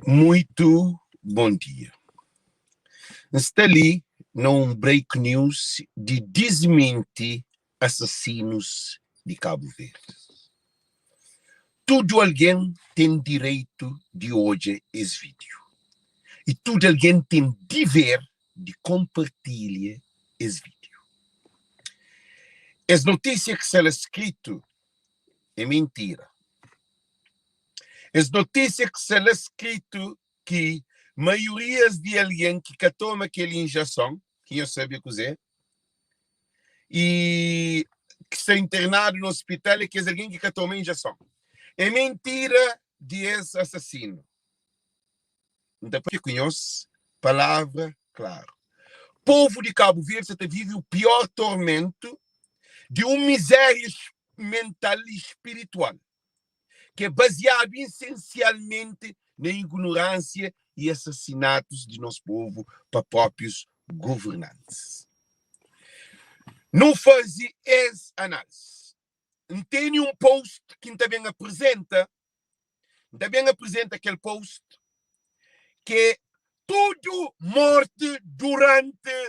Muito bom dia. N sta li na un break news di disminti asasinus di Kabu Verdi. Tudu algen ten direitu di odja es vídiu y tudu algen ten diver di konpartilha es vídiu. Es notísia ki sta la skritu é mintira. Es notísia ki sta la skritu ki maiorias di algen ki ka toma kel injeson, ki nhos sabe kuzê, i ki sta internadu na ospital é kes algen ki ka toma injeson. É mintira di es asasinu. N ta papia ku nhos palavra klaru. Povu di Kabu Verdi sa ta vive u pior tormentu di un mizéria mental i spiritual ki é baziadu isensialmenti na ignoránsia i asasinatus di nos povu pa próprius governantis. Nu faze es análise. N tene un post ki N ta ben aprizenta, N ta ben aprizenta kel post ki é tudu morti duranti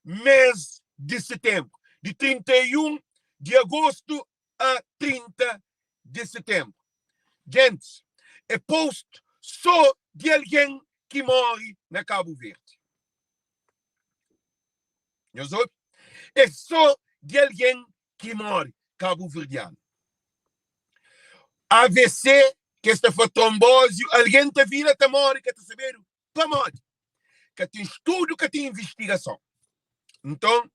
mês di setenbru, di 31 di agostu a 30 di setenbru. Gentis, é post sô di algen ki móre na Kabu Verdi. Nhos obi? É sô di algen ki móre kabuverdianu. AVC, ki es ta fla trombozi, algen ta vira ta móre ka ta sabedu pamodi. Ka ten studu, ka ten invistigason. Nton,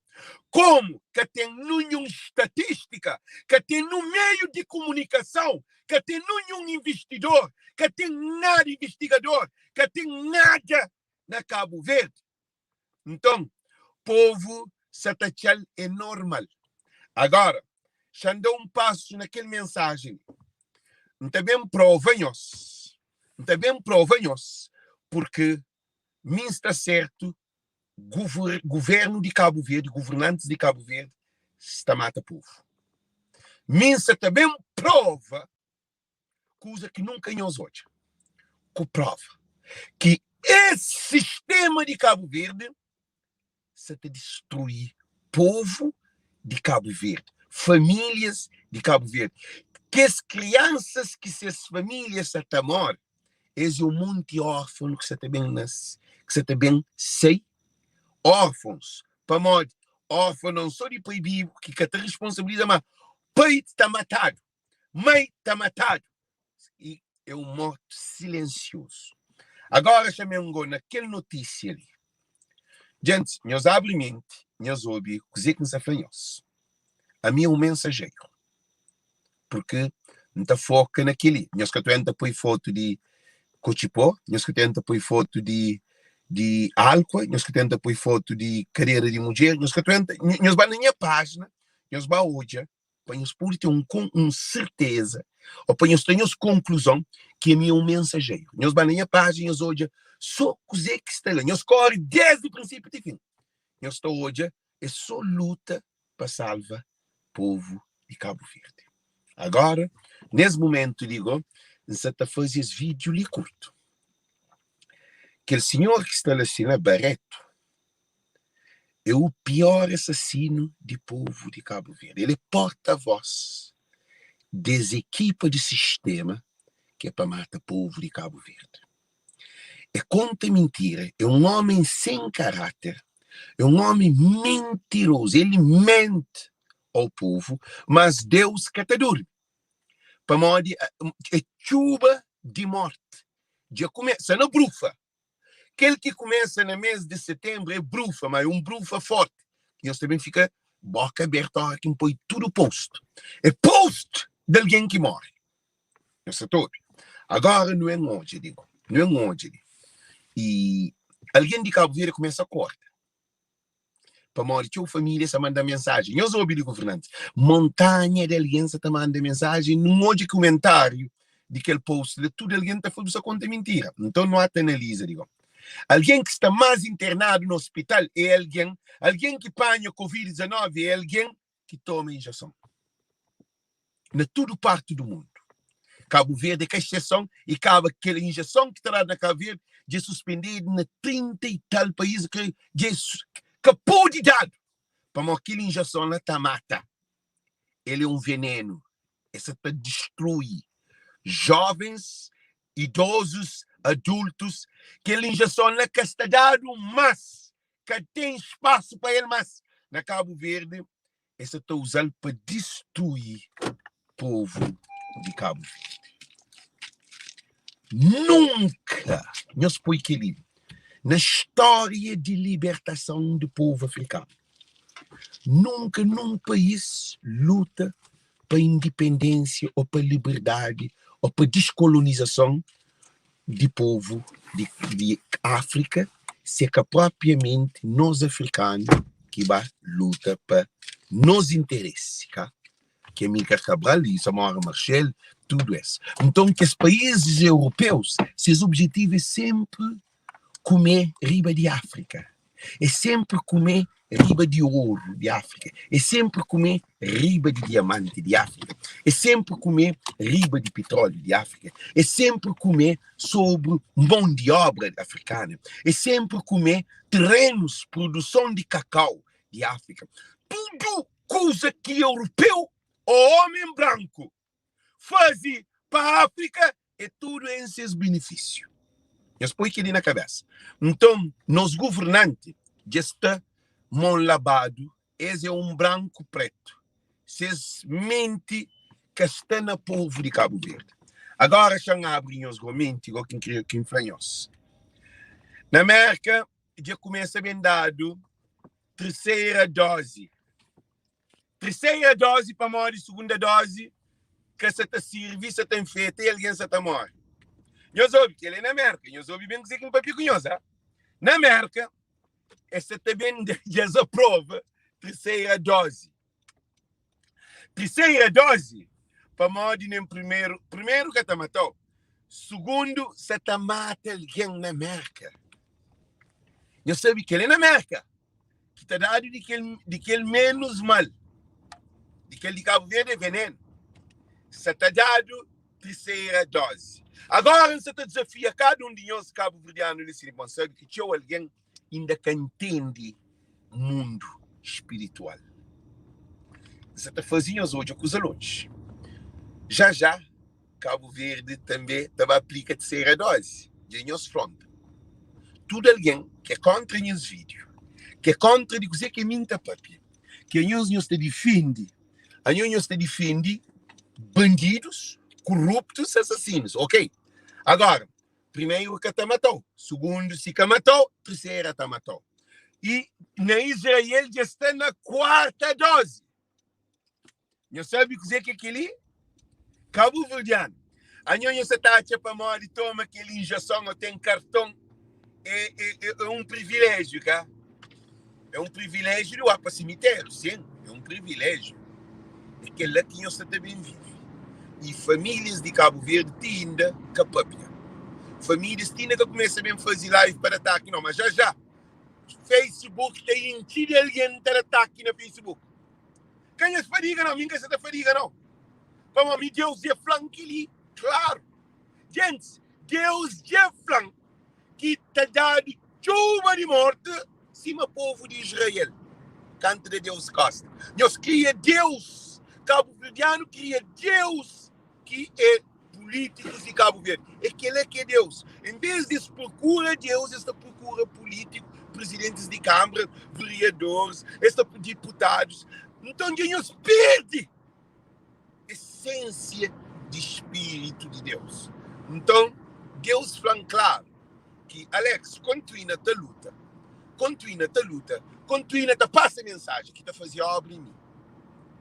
komu ka ten ninhun statistika, ka ten nun meiu di kumunikason, ka ten ninhun invistidor, ka ten nada invistigador, ka ten nada na Kabu Verdi, Nton, povu sa ta atxa-l é normal. Agora, xa-m da un pasu na kel mensajen li. N ta ben prova nhos, N ta ben prova nhos, purki mi N sta sertu, guvernu di Kabu Verdi, guvernantis di Kabu Verdi sta mata povu. Mi N sa ta ben prova kuza ki nunka nhos odja, ku prova ki es sistema di Kabu Verdi sa ta distrui povu di Kabu Verdi, familias di Kabu Verdi. Kes kriansas ki ses familia sa ta more, es é un monti orfanu ki sa ta ben nase, ki sa ta ben sai orfons. Pamodi orfan non so di pai bibu ki ka ta responsabiliza, ma pai ta matadu. Mai ta matadu i é un morti silensiozu. Agora xa-me ngo na kel notisia li. Djentis, nhos abri menti, nhos obi kuze ki N sa fla nhos. Ami é un mensajeru, purki N ta foka na kel-li. Nhos ka tenta poi fotu di kotxipó, nhos ka tenta poi fotu di di alkua, nhos ka tenta poi fotu di kadera di mudjer, nhos ka tenta, nhos ba na nha pájina, nhos ba odja pa nhos pode ten un un serteza ô pa nhos tra nhos konkluzon ki ami é un mensajeru. Nhos ba na nha pájina nhos odja sô kuzê ki sta la. Nhos kóre désdi prinsípiu ti fin. Nhos ta odja é sô luta pa salva povu di Kabu Verdi. Agóra, nes mumentu li gó, N sa ta faze es vídiu li kurtu. Kel sinhor ki sta la si la, Baretu, é o pior assassino di povo di Cabo Verde. El é porta-voz des equipa di sistema ki é pa mata povo di Cabo Verde. É conta mintira, é um homem sem caráter, é um homem mentiroso, ele mente ao povo, mas Deus ka ta durmi. Pamodi é txuba di morte dja kumesa na brufa. Kel ki kumesa na mês di setenbru é brufa, má é un brufa fórti. Nhos ta ben fika bóka abértu óra ki N poi tudu post. É post di algen ki móre. Nhos sa ta obi? Agóra nu en odja di, nu en odja di. I algen di Kabu Verdi kumesa korda. Pamodi txeu família sa manda mensajen. Nhos obi li, governantis. Montanha di algen sa ta manda mensajen. Nun odja kumentáriu di kel post la, tudu algen ta fla bu sa konta mintira. Nton nu ata analiza, digo. Algen ki sta más internadu na ospital é algen, algen ki panha covid 19 é algen ki toma injeson. Na tudu parti du mundu. Kabu Verdi é ka exseson i kaba kel injeson ki ta dadu na Kabu Verdi dja suspendedu na 30 i tal país ki dja ka podi dadu pamodi kel injeson la ta mata. El é un venenu, el sa ta distrui jovens, idozus, adultus. Kel injeson la ka sta dadu mas, ka ten spasu pa el mas na Kabu Verdi. Es sa ta uza-l pa distrui povu di Kabu Verdi. Nunka nhos poi kel-li na stória di libertason di povu afrikanu. Nunka nun país luta pa indipendénsia ô pa liberdadi ô pa diskolonizason di povu di Áfrika si é ka propriamenti nos afrikanu ki ba luta pa nos interesi, ka ki Amílcar Cabral y Samora Machel, tudu es. Nton kes paízis europeus ses objetivu é senpri kume riba di Áfrika. É senpri kume riba di oru di Áfrika. É senpri kume riba di diamanti di Áfrika. É senpri kume riba di pitróliu di Áfrika. É senpri kume sobri mon di óbra afrikana. É senpri kume terenus, produson di kakau di Áfrika. Tudu kuza ki europeu ô ómi branku faze pa Áfrika É tudu en ses benefísiu. Nhos poi kel-li na kabésa. Nton, nos governanti dja sta mon labadu, es é un branku prétu. Ses menti ka sta na povu di Kabu Verdi. Agora, xa N abri nhos go menti go ki N kre ki N fla nhos. Na Mérka dja kumesa ben dadu terseira dózi. Terseira dózi pamodi sugunda dózi ka sa ta sirvi, sa ta infeta i algen sa ta móre. Nhos obi, kel-li é na Mérka. Nhos obi ben kuzê ki N papia ku nhos, ha? Na Mérka, es sa ta ben dja es aprova terseira dózi. Terseira dózi pamodi nen primeru, primeru ka ta mata-u, sugundu sa ta mata algen na Mérka. Nhos sabe kel-li é na Mérka. Ki ta dadu di kel di kel menus mal di kel di Kabu Verdi é venenu sa ta dadu trisera dozi agora N sa ta dizafia kada un di nhos kabuverdianu li si bon sabe ki txeu algen inda ka ntende mundu spiritual N sa ta faze nhos odja kuza lonji já já Kabu Verdi tanbe ta ba aplika tisera dozi dja nhos fronta. Tudu algen ki é kontra nhas vídiu, ki é kontra di kuzê ki mi N ta pâpia, ki anhos nhos ta difende, anhos nhos ta difende bandidus, kuruptus, asasinus, ok. Agora, primeru ka ta mata-u, sugundu si ka mata-u, trisera ta mata-u. I na Israel dja sta na kuarta dozi. Nhos sabe kuzê ki é kel-li? Kabuverdianu, anho nhos sa ta atxa pamodi toma kel injeson ô ten karton é, é, é un priviléjiu, ka? É un priviléjiu di ba pa simitériu, sin, é un priviléjiu. É kel-la ki nhos sa ta ben vive. I famílias di Kabu Verdi ti inda ka papia. Famílias ti inda ka kumesa ben faze live pa da ataki, nau. Ma já já, Facebook ta intxi di algen ta da ataki na Facebook. Ka nhos fadiga nau, mi N ka sa ta fadiga nau, pamodi mi Deus dja fla-m kel-li klaru. Gentis, Deus dja fla-m ki ta dadu txuba di morti sima povu di Israel kantu da Deus kosta. Nhos kria Deus, kabuverdianu kria Deus ki é pulítikus di Kabu Verdi. É kel-la ki é Deus. En bes di es prokura Deus, es ta prokura pulítiku, prizidentis di kanbra, veriadoris, es ta diputadus. Nton dja nhos perde esensia di spiritu di Deus. Nton, Deus fla-m klaru ki Alex kontinua ta luta, kontinua ta luta, kontinua ta pasa mensajen ki ta faze obra en mi.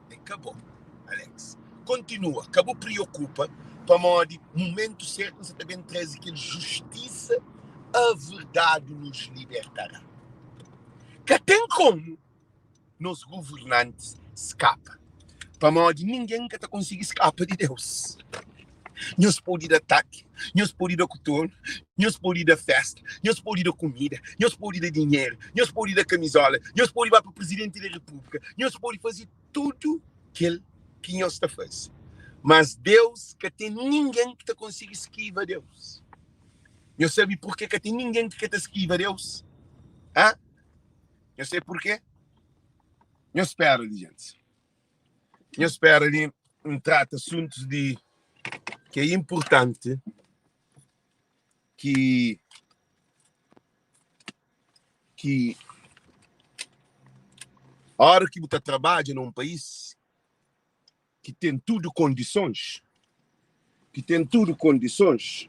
É ka bo, Alex. Kontinua, ka bu priokupa, pamodi mumentu sertu N sa ta ben traze kel justisa, a verdadi nos libertará. Ka ten komu nos governantis skapa, pamodi ningen ka ta konsigi skapa di Deus. Nhos pode da ataki, nhos pode da kutornu, nhos pode da festa, nhos pode da kumida, nhos pode da dinheru, nhos pode da kamizola, nhos pode ba pa prizidenti di repúblika, nhos pode faze tudu kel ki nhos ta faze. Mas Deus ka ten ningen ki ta konsigi skiva Deus. Nhos sabe purke ka ten ningen ki ka ta skiva Deus? Ha? Nhos sabe purke? Nhos spera li, gentis. Nhos spera li, N trata asuntus di ki é inpurtanti ki ki ora ki bu ta trabadja na un país ki ten tudu kondisons, ki ten tudu kondisons,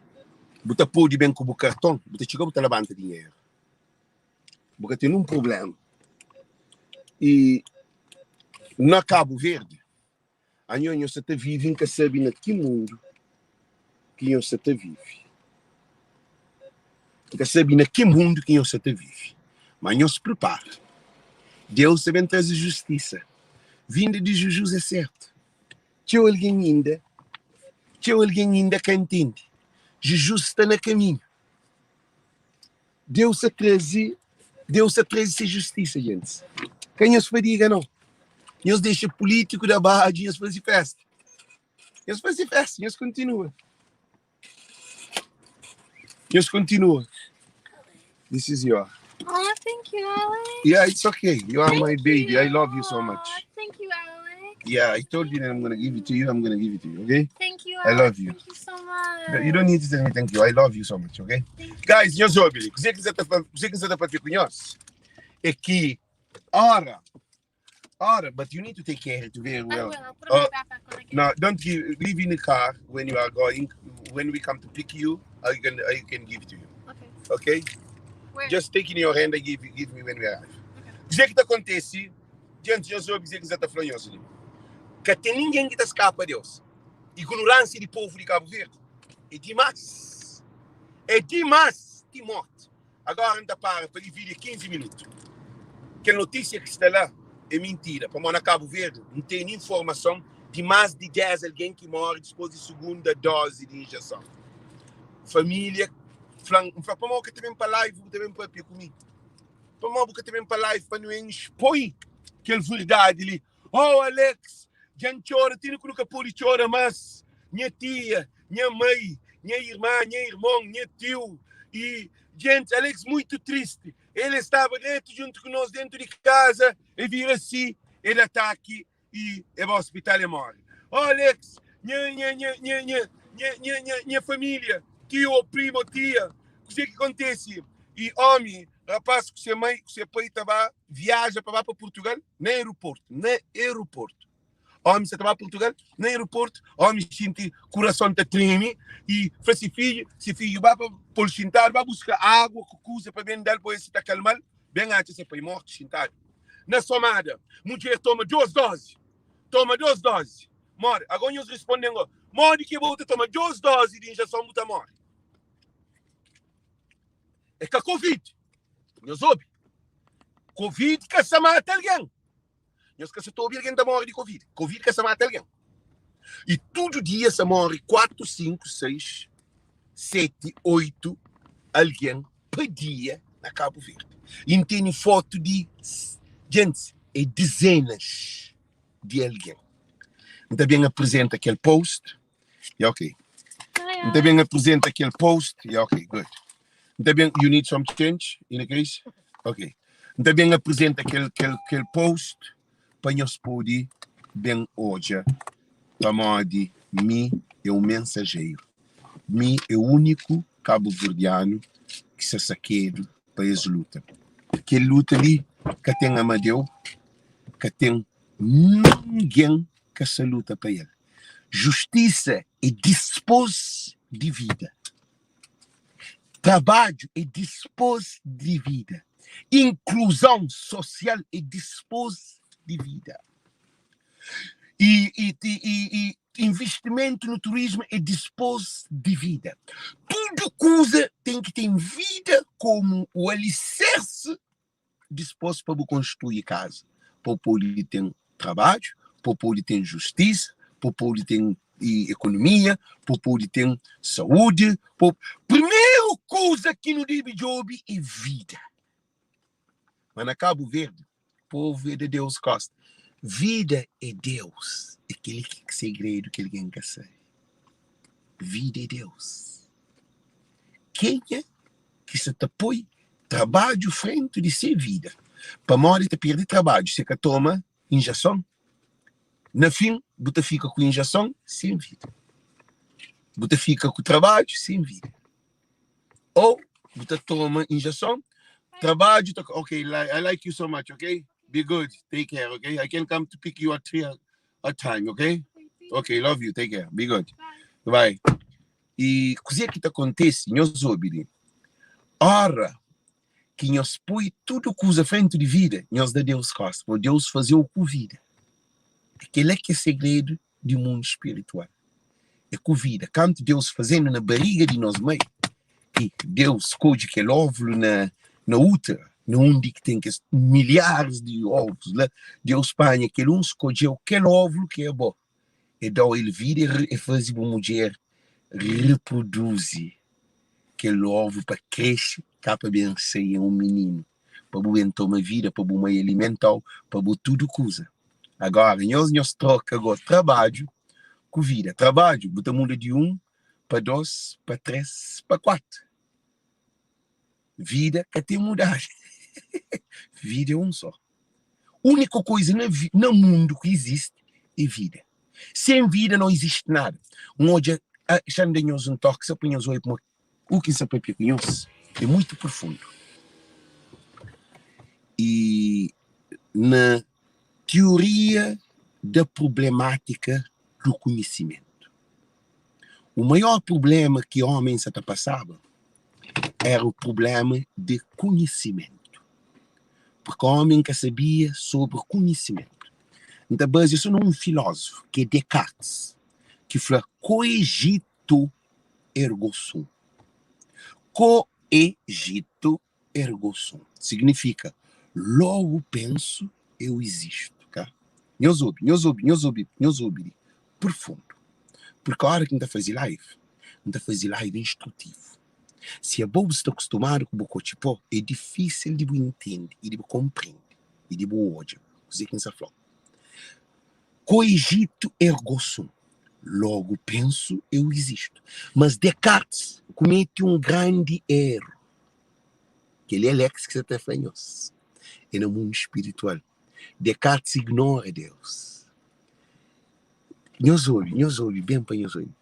bu ta pode ben ku bu karton, bu ta txiga bu ta labanta dinheru. Bu ka ten nun prublema. I na Kabu Verdi, anho nho sa ta vive, N ka sabe na ki mundu ki nho sa ta vive. N ka sabe na ki mundu ki nho sa ta vive. Ma nhos pripara. Deus ta ben traze justisa. Vinda di Jujus é sertu. Txeu algen inda, txeu algen inda ka ntende. Jujus sta na kaminhu. Deus ta traze, Deus ta traze se justisa, gentis. Ka nhos fadiga nau. Nhos dexa pulítiku da badju, nhos faze festa. Nhos faze festa, nhos kontinua. Nhos kontinua. This is your. Oh, thank you, Alex. Yeah, it's okay. You are Thank my baby. I love you so much. Thank you, Alex. Yeah, I told you that I'm gonna give it to you. I'm gonna give it to you, okay? Thank you, I Alex. love you. Thank you so much. You don't need to tell me thank you. I love you so much, okay? Thank you. Guys, nhos obi li. Kuzê ki N sa ta fa- kuzê ki N sa ta papia ku nhos é ki ora Ora, but you need to take care to very I well. will. I'll put it in my backpack when I get No, don't give, leave in the car when you are going. When we come to pick you, I can I can give to you. Okay. Okay? Where? Just take in your hand and give give me when we arrive. Okay. Kuzê ki ta kontese? Gente, nhos obi kuzê ki N sa ta fla nhos li. Ka ten ningen ki ta skapa Deus. Ignorânsia di povu di Kabu Verdi é dimás. É dimás ti morti. Agora N ta para pa dividi 15 minutu. Kel notisia ki sta la é mintira, pamodi na Kabu Verdi N tene informason di más di 10 algen ki móre dispôs di sugunda dózi di injeson. Família fla-m, N fla, pamodi bu ka ta ben pa live bu ta ben papia ku mi? Pamodi bu ka ta ben pa live pa nu en spoi kel verdadi li? Oh Alex, dja N txora ti ku nu ka pode txora más. Nha tia, nha mai, nha irma, nha irmon, nha tiu i djenti. Alex muitu tristi. El e staba dretu djuntu ku nos dentu di kaza, e vira si, e da ataki i e ba ospital e more. Oh Alex, nha nha nha nha nha nha nha nha nha familia, tiu ou primo ou tia, kuzê ki kontesi? I omi, rapaz ku se mai ku se pai ta ba viaja pa ba pa Purtugal na aeroportu, na aeroportu. Omi sa ta ba Purtugal na aeroportu, omi xinti kurason ta treme i fla se fidju, se fidju ba pa pol xintadu, ba buska agua ku kuza pa ben dal pa oia si ta kalmal, ben atxa se pai mortu xintadu na somada. Mudjer toma dos dozi, toma dos dozi, more. Agora nhos responden go, modi ki bo ta toma dos dozi di injeson bu ta more? É ka Covid. Nhos obi. Covid ka sa mata algen. Nhos ka sa ta obi algen ta more di Covid. Covid ka sa mata algen. E tudu dia sa more 4, 5, 6, 7, 8 algen pa dia na Kabu Verdi. E N tene fotu di gentis, é dizenas di algen. N ta ben aprizenta kel post. Yeah, ok. N ta ben aprizenta kel post. Yeah, ok, good. N ta ben, you need some change in the case? Ok. N ta ben aprizenta kel, kel, kel post pa nhos pode ben odja pamodi mi é un mensajeru. Mi é úniku kabuverdianu ki sta sakedu pa es luta. Kel luta li ka ten Amadeu, ka ten ningen ka sta luta pa el. Justisa é dispôs di vida. Trabadju é dispôs di vida. Inkluzon sosial é dispôs di vida. I, i, i, i investimentu no turismu é dispôs di vida. Tudu kuza ten ki ten vida komu o aliserse dispôs pa bu konstrui kaza, pa bu pode ten trabadju, pa bu pode ten justisa, pa bu pode ten ekonomia, pa bu pode ten saúdi. Pa... Primeru kuza ki nu debe djobe é vida. Ma na Kabu Verdi, povu é da Deus kosta. Vida é Deus. É kel-li ki é segredu ki algen ka sabe. Vida é Deus. Kenha ki sa ta poi trabadju frentu di se vida, pamodi ta perde trabadju si e ka toma injason, na fin bu ta fika ku injason sen vida. Bu ta fika ku trabadju sen vida. Ou bu ta toma injason, trabadju ta ok, I like you so much, ok? Be good, take care, ok? I can come to pick you at 3 a time, ok? Ok, love you, take care, be good. Bye. I kuzê ki ta kontise, nhos obi li, óra ki nhos poi tudu kuza frentu di vida, nhos da Deus kósta, pamodi Deus faze-u ku vida. É kel-la ki é segredu di mundu spiritual, é ku vida. Kantu Deus faze-nu na bariga di nos mai, ki Deus skodje kel óvulu na na útera, na undi ki ten kes milharis di óvulus la, Deus panha kel un, skodje-u kel óvulu ki é bo, e da-u el vida, e faze bu mudjer reproduzi kel óvulu pa krexe, ka pa ben sai un mininu, pa bu ben toma vida, pa bu mai alimenta-u, pa bu tudu kuza. Agora, nhos, nhos troka go trabadju ku vida. Trabadju, bu ta muda di un pa dos, pa tres, pa kuatu. Vida ka ten mudadu. Vida é un só. Úniku koiza na, na mundu ki izisti é vida. Sen vida não izisti nada. N odja, ah, xa-m da nhos un toki só pa nhos obi kuma u ki N sta papia ku nhos é muitu profundu. I na tioria da problemátika du konhisimentu, u maior prublema ki omen sa ta pasaba éra u prublema di konhisimentu. Purki omen ka sabia sobri konhisimentu. N ta bazia so na un filózofu, ki é Descartes, ki fla, Cogito ergo sum. Cogito ergo sum. Signifika, logu pensu, eu izistu. Ka? Nhos obi, nhos obi, nhos obi, nhos obi li profundu. Purki ora ki N ta faze live, N ta faze live instrutivu. Si abo bu sta kustumadu ku bu kotxi pó, é difísil di bu intende i di bu konprende i di bu odja kuzê ki N sta fla-u. Cogito ergo sum, logo penso, eu existo. Mas Descartes kumete un grandi eru. Kel-li é Alex ki sta ta fla nhos. É na mundu spiritual. Descartes ignora Deus. Nhos obi, nhos obi ben pa nhos obi.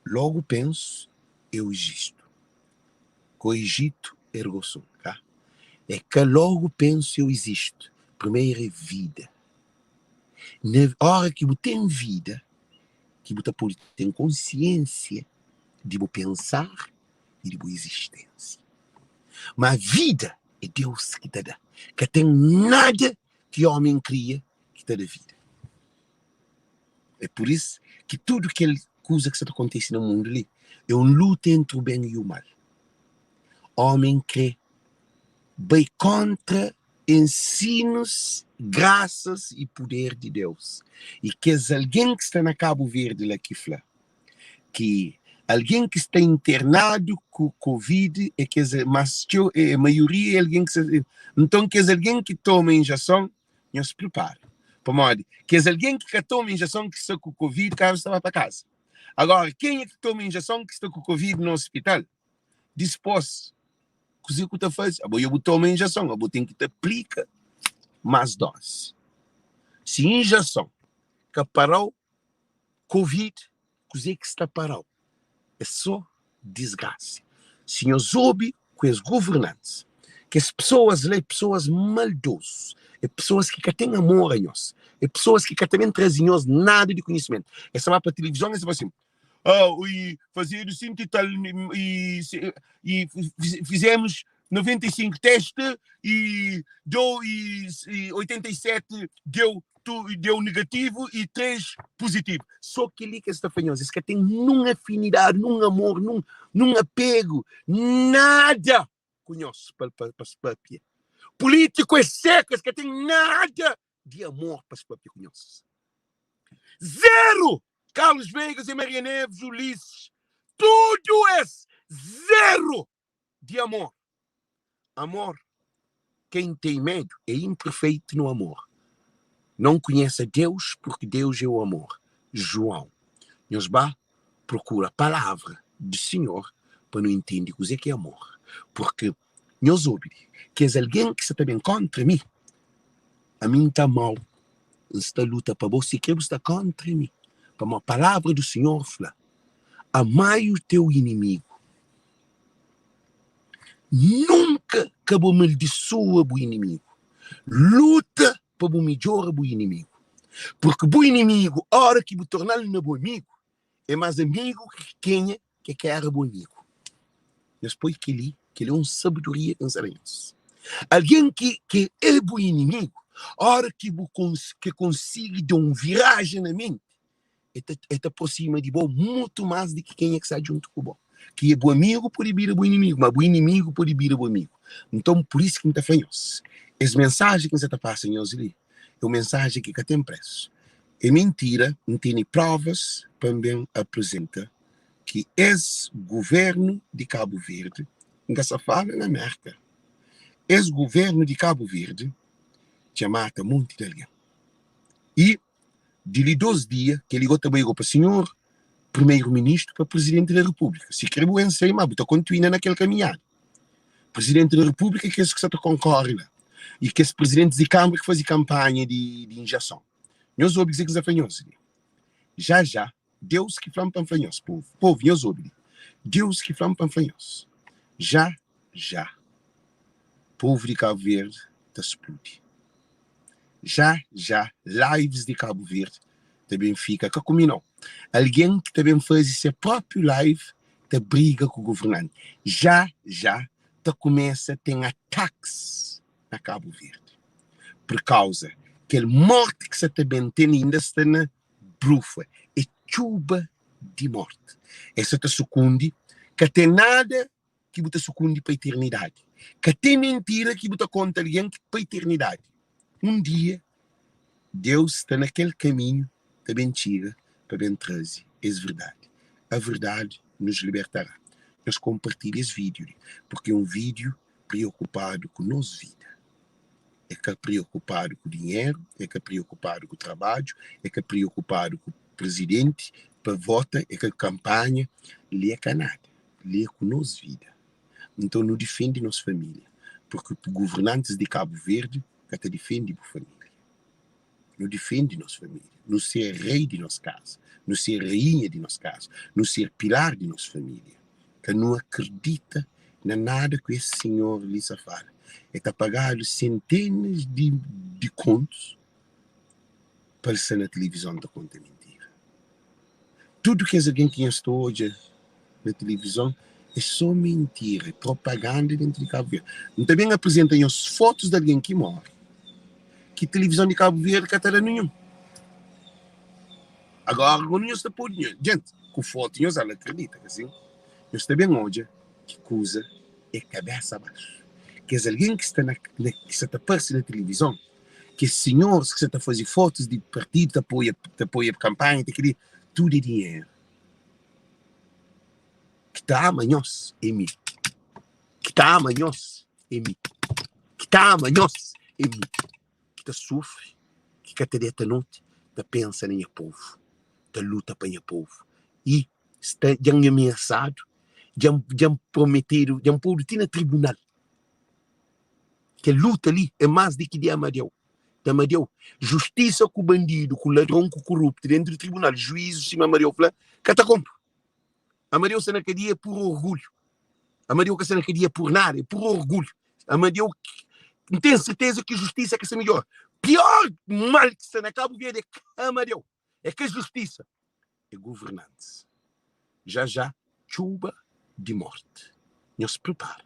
Logo penso, eu existo. Cogito ergo sum, ka? É ka logo penso, eu existo. Primeiro é vida. Na ora ki bu ten vida, ki bu ta pode ten konsiensia di bu pensar i di bu izistensia. Ma vida é Deus ki ta da. Ka ten nada ki omi kria ki ta da vida. É pur isu ki tudu kel kuza ki sta ta kontise na mundu li é un luta entri u ben i u mal. Omi kre bai kontra ensinus, grasas i puder di Deus. I kes algen ki sta na Kabu Verdi la ki fla ki algen ki sta internadu ku covid é kes mas txeu é maioria é algen ki sta nton kes algen ki toma injeson nhos pripara pamodi kes algen ki ka toma injeson ki sta ku covid kaza sta ba pa kaza agora kenha ki toma injeson ki sta ku covid na hospital dispos kuze ku ta faze abo ya bu toma injeson abo ten ki ta aplika mas dozi si injeson ka parau Covid kuze ki sta parau é so disgrasa si nhos obi ku es governantes kes pessoas la é pessoas maldosos é pessoas ki ka ten amor a nhos é pessoas ki ka ta ben traze nhos nada di conhecimento es ta ba pa televisão es ta fla assim oh e fazedu sinti tal e, e fizemos 95 teste e deu e, e 87 deu tu deu negativo e 3 positivo. Só kel-li ki es ta fla nhos. Es ka ten nun afinidade, nun amor, nun, nun apego, nada ku nhos pa, pa, pa papia. Político é seco, es ka ten nada di amor pa papia ku nhos. Zero! Carlos Veiga, Zé Maria Neves, Ulisses, tudo es zero di amor. Amor, quem tem medo é imperfeito no amor. Não conhece a Deus porque Deus é o amor. João. Nhos ba prokura palavra di Sinhor pa nu intende kuzê ki é amor. Purki nhos obi di kes algen ki sta ta ben kóntra mi, ami N ta ama-u, N sta luta pa bo, sikrê bu sta kóntra mi. Pamodi palavra di Sinhor fla, Amai o teu inimigu. Nunka ka bu maldisua bu inimigu. Luta pa bu midjora bu inimigu. Purki bu inimigu, óra ki bu torna-l na bu amigu, é más amigu ki kenha ki ka éra bu amigu. Nhos poi kel-li, kel-li é un sabedoria ki N sta da nhos. Algen ki ki é bu inimigu, óra ki bu ki konsigi da un virajen na menti, e ta e ta aprosima di bo mutu más di ki kenha ki sta djuntu ku bo. Ki é bu amigu pode bira bu inimigu, má bu inimigu pode bira bu amigu. Nton, pur isu ki N ta fla nhos, es mensajen ki N sta ta pasa nhos li, é un mensajen ki ka ten présu. É mintira, N tene próvas pa N ben aprizenta ki es guvérnu di Kabu Verdi, N ka sta fala na Mérka, es guvérnu di Kabu Verdi dja mata monti di algen. I di li dos dia, kel-li go ta bai go pa sinhor Primeiro-Ministro pa Presidente da República. Si kre bu ensai, ma bu ta kontinua na kel kaminhada. Presidente da República é kes ki sa ta konkorre la. E kes presidentis di Kâmara ki faze kanpanha di, di injeson. Nhos obi kuzê ki N sta fla nhos li. Já já, Deus ki fla-m pa N fla nhos, povu. Povu, nhos obi li. Deus ki fla-m pa N fla nhos. Já já, povu di Kabu Verdi ta spludi. Já já lives di Kabu Verdi ta ben fika ka ku mi nau. Algen ki ta ben fazi se propriu live ta briga ku governanti. Já já ta kumesa ten ataks na Kabu Verdi pur kauza kel morti ki sa ta ben ten inda sta na brufa, é txuba di morti. Es sa ta sukundi, ka ten nada ki bu ta sukundi pa iternidadi. Ka ten mintira ki bu ta konta algen ki pa iternidadi. Un dia, Deus sta na kel kaminhu ta ben txiga pa ben traze es verdadi. A verdade nos libertará. Nhos konpartilha es vídiu li, purki é un vídiu priokupadu ku nos vida. É ka priokupadu ku dinheru, é ka priokupadu ku trabadju, é ka priokupadu ku prizidenti pa vota, é ka kanpanha. Li é ka nada. Li é ku nos vida. Nton nu difende nos família, purki guvernantis di Kabu Verdi ka ta difende bu família. Nu difende nos família, nu ser rei di nos kaza, nu ser rainha di nos kaza, nu ser pilar di nos família. Ka nu akredita na nada ku es sinhor li sa fala. E ta pagadu sentenas di di kontus pa el sta na tilivizon ta konta mintira. Tudu kes algen ki nhos ta odja na tilivizon é sô mintira, é propaganda dentu di Kabu Verdi. N ta ben aprizenta nhos fotus di algen ki móre, ki tilivizon di Kabu Verdi ka ta da ninhun. Agora, quando nhos ta pode, nhos, gente, ku fotu nhos al akredita, ka sin? Nhos ta ben odja ki kuza é kabesa baxu. Kes algen ki sta na, na, ki sta ta parse na tilivizon, Kes sinhoris ki sa ta faze fotus di partidu ta apoia ta apoia kanpanha ta kre tudu é dinheru. Ki ta ama nhos é mi. Ki ta ama nhos é mi. Ki ta ama nhos é mi. Ki ta sufri, ki ka ta deta noti ta pensa na nha povu, ta luta pa nha povu i sta dja-m ameasadu, dja-m dja-m prometedu, dja-m podu ti na tribunal. Kel luta li é más di ki di Amadeu. Di Amadeu, justisa ku bandidu, ku ladron, ku kuruptu dentu di tribunal, juízus, sima Amadeu fla, ka ta konpra. Amadeu sta na kadia pur orgulhu. Amadeu ka sta na kadia pur nada, é pur orgulhu. Amadeu, N ten serteza ki justisa ka sta midjor. Pior mal ki sta na Kabu Verdi é ka Amadeu, é ka justisa. é governantis. Já já txuba di morti. Nhos pripara.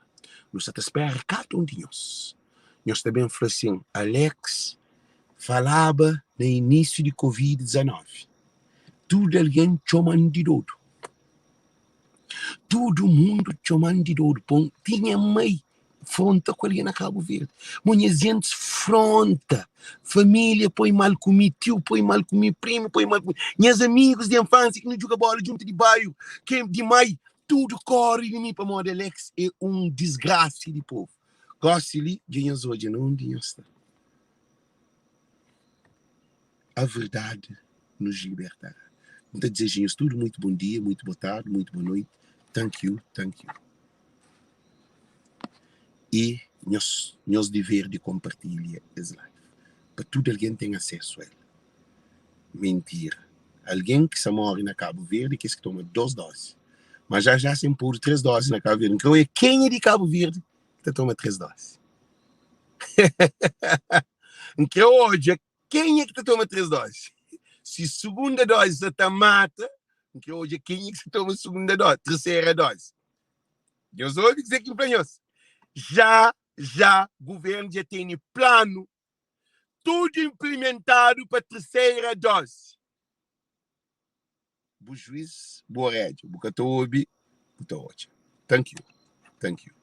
Nu sa ta spera kada un di nhos. Nhos ta ben fla sin, Alex falaba na inísiu di Covid 19. Tudu algen txoma-m di dodu. Tudu mundu txoma-m di dodu. Pon tinha mai fronta ku algen na Kabu Verdi. Mo nhas gentis fronta. Família poi mal ku mi, tiu poi mal ku mi, primu poi mal ku mi. Nhas amigus di infansia ki nu djuga bola djuntu di baiu, ke di mai, tudu kori di mi pamodi Alex é un disgrasi di povu. Gosi li dja nhos odja na undi nhos sta. A verdade nos libertará. N ta dizeja nhos tudu muitu bon dia, muitu bo tardi, muitu bo noiti. Thank you, thank you. I nhos nhos dever di konpartilha es live pa tudu algen ten asesu a el. Mentira. Algen ki sa móre na Kabu Verdi é kes ki toma 2 dozi. Ma já já sen podu 3 dozi na Kabu Verdi. N kre oia kenha di Kabu Verdi ki ta toma 3 dozi. N kre odja kenha ki ta toma 3 dozi. Si segunda dozi sa ta mata, N kre odja kenha ki sa toma segunda dozi, tersera dozi. Nhos obi kuzê ki N fla nhos? Já já guvernu dja tene planu tudu inplimentadu pa terseira dozi. Bu juiz, bu oredja, bu ka ta obi, bu ta odja. Thank you, thank you.